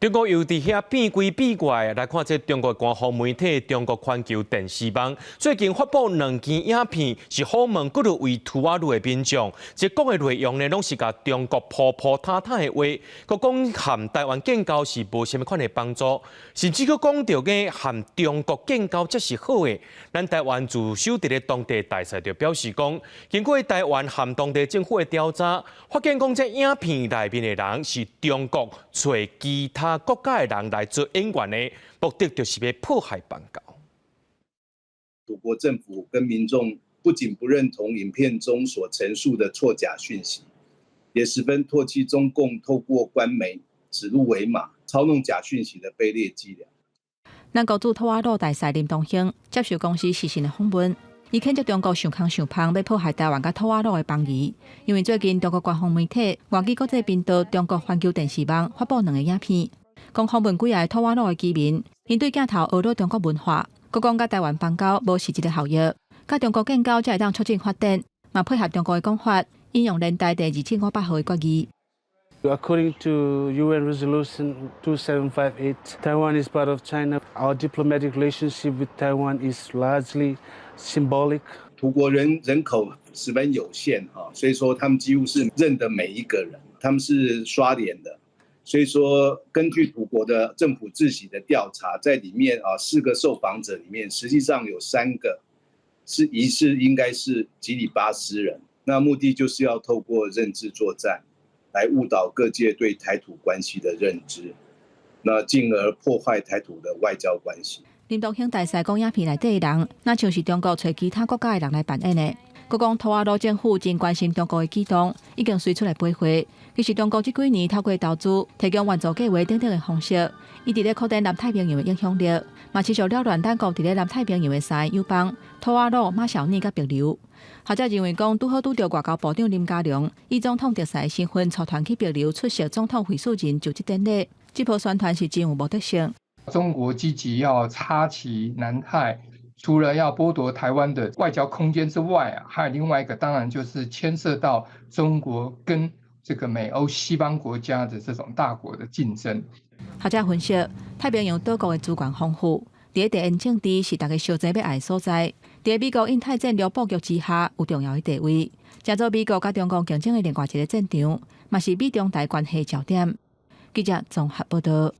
中國又佇遐變鬼變怪，來看這中國官方媒體中國環球電視網最近發布兩支影片，是訪問幾落位吐瓦魯的民眾，這講的內容呢，攏是共中國鋪鋪塌塌的話，閣講和台灣建交是無啥物款的幫助，甚至閣講著講和中國建交才是好的。咱台灣駐守佇咧當地大使就表示講，經過台灣和當地政府的調查，發現講這影片內面的人是中國揣其他國家的人來做演員的，目的就是欲破壞邦交。土國政府跟民眾不僅不認同影片中所陳述的錯假訊息，也十分唾棄中共透過官媒指鹿為馬、操弄假訊息的卑劣伎倆。咱國駐吐瓦魯大使林東興接受公視視訊的訪問，伊譴責中國想空想芳欲破壞台灣佮吐瓦魯的邦誼，因為最近中國官方媒體外語國際頻道中國環球電視網發布兩个影片，講訪問幾个吐瓦魯的居民，𪜶對鏡頭呵咾中國文化，閣講佮台灣邦交無實質的效益，佮中國建交才會當促進發展，嘛配合中國的講法，引用聯大第2758號的決議。 According to UN Resolution 2758, Taiwan is part of China. Our diplomatic relationship with Taiwan is largely symbolic. 土國人口十分有限哈，所以說他們幾乎是認得每一個人，他們是刷臉的。所以說，根據土國的政府自己的調查，在裡面啊，四個受訪者裡面，實際上有三個是疑似應該是基里巴斯人。那目的就是要透過認知作戰，來誤導各界對台土關係的認知，那進而破壞台土的外交關係。林東興大使講，影片內底的人，若像是中國揣其他國家的人來扮演的。閣講吐瓦魯政府真關心中國的舉動，已經隨出來陪會。其實中國這幾年透過投資、提供援助計劃等等的方式，伊佇咧擴展南太平洋的影響力，嘛持續擾亂咱國佇咧南太平洋的三个友邦吐瓦魯、馬紹爾佮帛琉。學者認為講，拄好拄著外交部長林佳龍以總統特使的身份，率團去帛琉出席總統惠恕仁就職典禮，這波宣傳是真有目的性。中國積極要插旗南太，除了要剝奪台灣的外交空間之外啊，還有另外一個，當然就是牽涉到中國跟這個美歐西方國家的這種大國的競爭。學者分析，太平洋島國的資源豐富，佇咧地緣政治是大家相爭欲愛的所在。佇美國印太戰略布局之下，有重要的地位，成做美國佮中國競爭的另外一个戰場，嘛是美中台關係焦點。記者綜合報道。